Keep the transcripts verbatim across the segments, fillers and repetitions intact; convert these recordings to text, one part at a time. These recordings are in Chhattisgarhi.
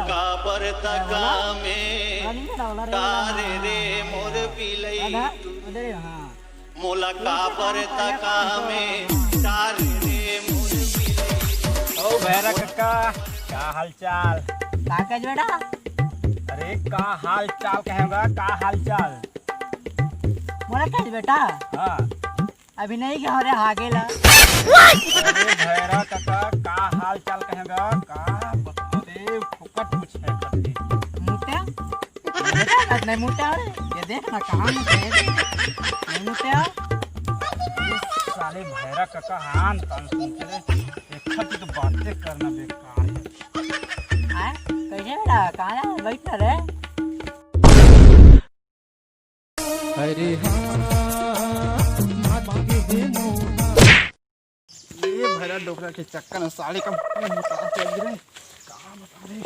काबर तका में, कारे रे मोर बिलई। मोला काबर तका में, कारे रे मोर बिलई। ओ भैरा कका, का हाल चाल? का कहे बेटा? अरे, का हाल चाल कहेगा, का हाल चाल? मोला कहे बेटा? हाँ। अभी नहीं गया रे, हागे ला। अरे भैरा कका, का हाल चाल कहेगा? का बता दे, फोकट पूछ है करके। मुट्या? मुट्या बात नहीं, मुट्या रे। ये देख ना, कहाँ मुट्या है? नहीं मुट्या? ये साले भैरा कका हान तान सुन के रे, एक खट्टी तो बातें करना बेकार है। आय, कैसे बेटा? कहाँ जा? बैठ ना रे। अरे हाँ, ये भैरा डोकरा के चक्कर में साले का मुंह उतार के गिरे। कहाँ बता रहे?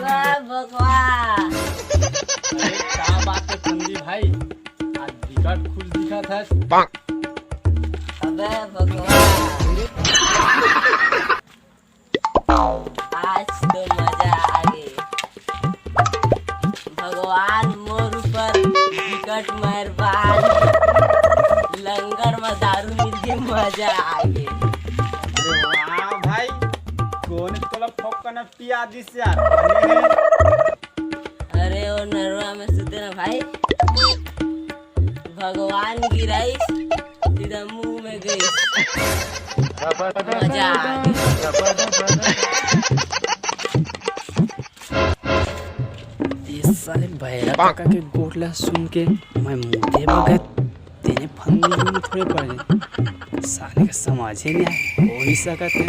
अरे भगवान। अरे का बात है चंदी भाई, आज बिकट खुश दिखत हस। अबे भगवान, आज तो मजा आ गे। भगवान मोर ऊपर बिकट मेहरबान। लंगर में दारू मिल के मजा आ गे। अरे वाह भाई, कोन तोला फोकट पिया दिस यार? अरे ओ नरवा में सुते ना भाई, भगवान गिराइस, सीधा मुंह में गइस। मजा आ गइस। ये साले भैरा काका के गोठ ला सुन के मैं मुदे भगत तेने फंदे में थोड़े पड़ गए। साले का समझे नहीं आए, हो नहीं सकत है।